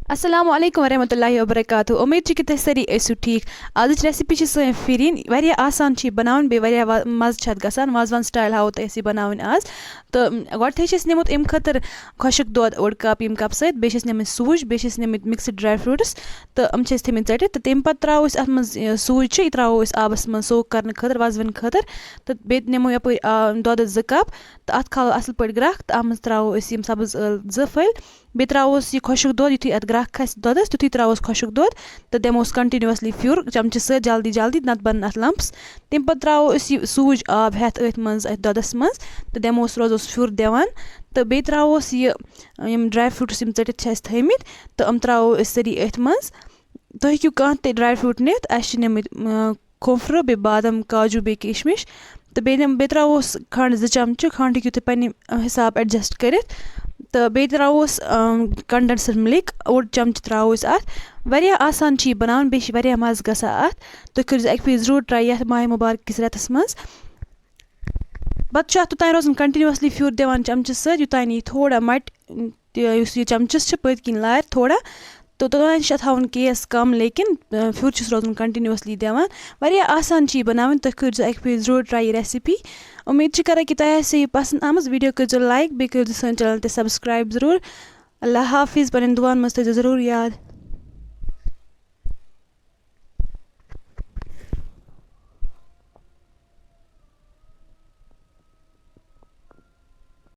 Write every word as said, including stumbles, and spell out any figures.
السلام علیکم ورحمۃ اللہ وبرکاتہ۔ امید چھِ کہِ تُہۍ سٲری ٲسِو ٹھیٖک۔ آزٕچ recipe چھِ سٲنۍ پھِرِنۍ، واریاہ آسان چھِ یہِ بَناوٕنۍ، بیٚیہِ واریاہ وا-، مَزٕ چھِ اَتھ گژھان۔ وازوان style ہاوو تۄہہِ أسۍ یہِ بَناوٕنۍ آز۔ تہٕ گۄڈٕتھٕے چھِ اَسہِ نِمُت اَمہِ خٲطرٕ خۄشُک دۄد اوٚڑ cup، ییٚمہِ cup سۭتۍ، بیٚیہِ چھِ اَسہِ نِمٕتۍ سوٗجۍ، بیٚیہِ چھِ اَسہِ نِمٕتۍ mixed dry fruits، تہٕ یِم چھِ اَسہِ تھٲیمٕتۍ ژٔٹِتھ۔ تہٕ تَمہِ پَتہٕ ترٛاوو أسۍ اَتھ منٛز، یہِ سوٗجۍ چھِ، یہِ ترٛاوو أسۍ آبَس منٛز soak کَرنہٕ خٲطرٕ، وازوٕنۍ خٲطرٕ۔ تہٕ بیٚیہِ نِمو یَپٲرۍ، آ، دۄدَس زٕ cup، تہٕ اَتھ کھالو اَصٕل پٲٹھۍ گرٛٮ۪کھ، تہٕ اَتھ منٛز ترٛاوو أسۍ یِم سَبٕز ٲلہٕ زٕ پھٔلۍ۔ بیٚیہِ ترٛاووس یہِ خۄشُک دۄد، یُتھُے اَتھ گرٛٮ۪کھ کھسہِ دۄدَس، تیُتھُے ترٛاووس خۄشُک دۄد تہٕ دِموس continuously پھیُر چمچہٕ سۭتۍ، جلدی جلدی، نَتہٕ بَنَن اَتھ lumps۔ تَمہِ پَتہٕ ترٛاوو أسۍ یہِ سوٗجۍ آب ہٮ۪تھ أتھۍ منٛز، اَتھ دۄدَس منٛز، تہٕ دِموس، روزوس پھیُر دِوان۔ تہٕ بیٚیہِ ترٛاووس یہِ، یِم dry fruits یِم ژٔٹِتھ چھِ اَسہِ تھٲیمٕتۍ، تہٕ یِم ترٛاوو أسۍ سٲری أتھۍ منٛز۔ تُہۍ ہیٚکِو کانٛہہ تہِ dry fruit نِتھ، اَسہِ چھِ نِمٕتۍ، اۭں، کھوٗپرٕ، بیٚیہِ بادام، کاجوٗ، بیٚیہِ کِشمِش۔ تہٕ بیٚیہِ نِم-، بیٚیہِ ترٛاووس کھنٛڈ زٕ چمچہٕ، کھنٛڈ ہیٚکِو تُہۍ پنٛنہِ حساب adjust کٔرِتھ۔ تہٕ بیٚیہِ ترٛاووس، اۭں، condensed milk، اوٚڑ چمچہٕ ترٛاوو أسۍ اَتھ۔ واریاہ آسان چھِ یہِ بَناوُن، بیٚیہِ چھِ واریاہ مَزٕ گژھان اَتھ۔ تُہۍ کٔرۍزیٚو اَکہِ پھِرِ ضروٗر try یَتھ ماہِ مُبارک کِس رٮ۪تَس منٛز۔ پَتہٕ چھُ اَتھ توٚتام روزُن continuously پھیُر دِوان چمچہٕ سۭتۍ، یوٚتام یہِ تھوڑا مَٹہِ، تہٕ یُس یہِ چمچَس چھِ پٔتۍ کِنۍ لارِ تھوڑا، تہٕ توٚتام چھِ اَتھ تھاوُن case کَم، لیکِن، اَ، پھیُر چھُس روزُن continuously دِوان۔ واریاہ آسان چھِ یہِ بَناوٕنۍ، تُہۍ کٔرۍزیٚو اَکہِ پھِرِ ضروٗر try یہِ recipe۔ اُمید چھِ کران کہِ تۄہہِ آسہِ یہِ پسنٛد آمٕژ۔ Video کٔرۍزیٚو like، بیٚیہِ کٔرۍزیٚو سٲنۍ channel تہِ subscribe ضروٗر۔ اللہ حافظ، پنٛنٮ۪ن دُعن منٛز تھٲیزیٚو ضروٗر یاد۔